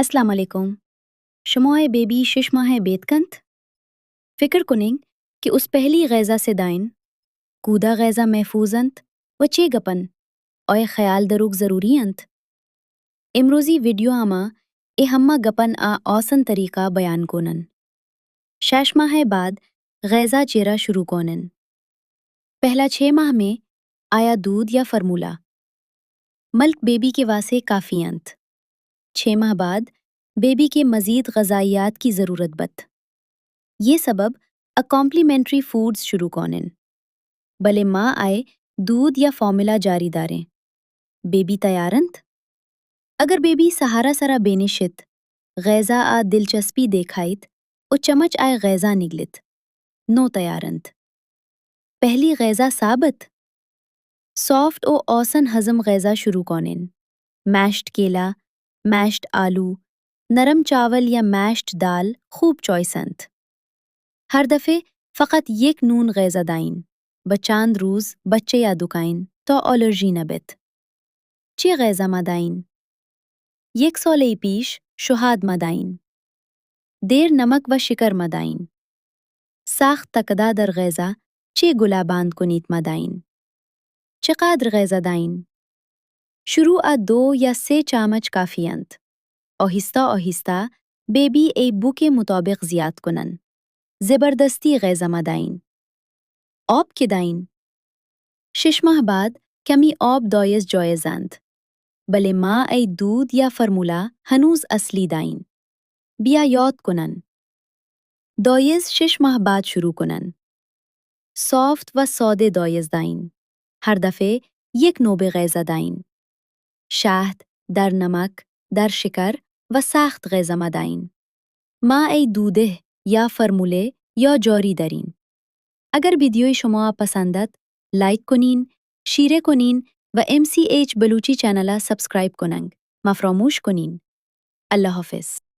السلام علیکم۔ شما ء بیبی شش ماہ ء بیت کنت؟ فکر کنیں کہ اس پہلی غذا سے دائن، کودا غذا محفوظ انت و چے گپن آئے خیال دروگ ضروری انت۔ امروزی ویڈیو آما اے ہما گپن آ آسن طریقہ بیان کونن۔ شش ماہ بعد غذا چیرا شروع کونن۔ پہلا چھ ماہ میں آیا دودھ یا فرمولا ملک بیبی کے واسے کافی انت۔ چھ ماہ بعد بیبی کے مزید غذائیات کی ضرورت بت۔ یہ سبب ا کمپلیمنٹری فوڈز شروع کونن۔ بلے ماں آئے دودھ یا فارمولا جاری داریں۔ بیبی تیار انت؟ اگر بیبی سہارا سرا بینشت، غذا آ دلچسپی دیکھائیت و چمچ آئے غذا نگلت، نو تیار انت۔ پہلی غذا ثابت؟ سافٹ و آسن ہضم غذا شروع کونن۔ میشڈ کیلا، میشڈ آلو، نرم چاول یا میشڈ دال خوب چوائس انت۔ ہر دفعے فقط یک نون غذا دائن، بہ چاند روز بچے یا دکائن تو آلرجی نہ بیت۔ چے غذا ما دائن؟ یک سالے پیش شہاد ما دائن۔ دیر نمک و شکر ما دائن۔ ساخت تکدا در غذا چے گلا باند کنیت ما دائن۔ چقدر غذا دائن؟ شروع ء دو یا سے چامچ کافی انت۔ آہستہ آہستہ بیبی اے بوکے مطابق زیات کنن۔ زبردستی غذا ما دائن۔ آپ کے دائن؟ شش ماہ بعد کمی آپ دائز جائز انت۔ بلے ماں اے دودھ یا فرمولا ہنوز اصلی دائن۔ بیا یاد کنن۔ دائز شش ماہ بعد شروع کنن۔ سافت و سادے دائز دائن۔ ہر دفعے یک نوبے غذا دائن۔ شہد، در نمک، در شکر و ساخت غذا ما دائن۔ ما اے دودہ یا فرمولے یا جاری دارین۔ اگر ویڈیوی شما پسند ات، لائک کنین، شیئر کنین و M C H Balochi channel subscribe کننگ ما فراموش کنین۔ اللہ حافظ۔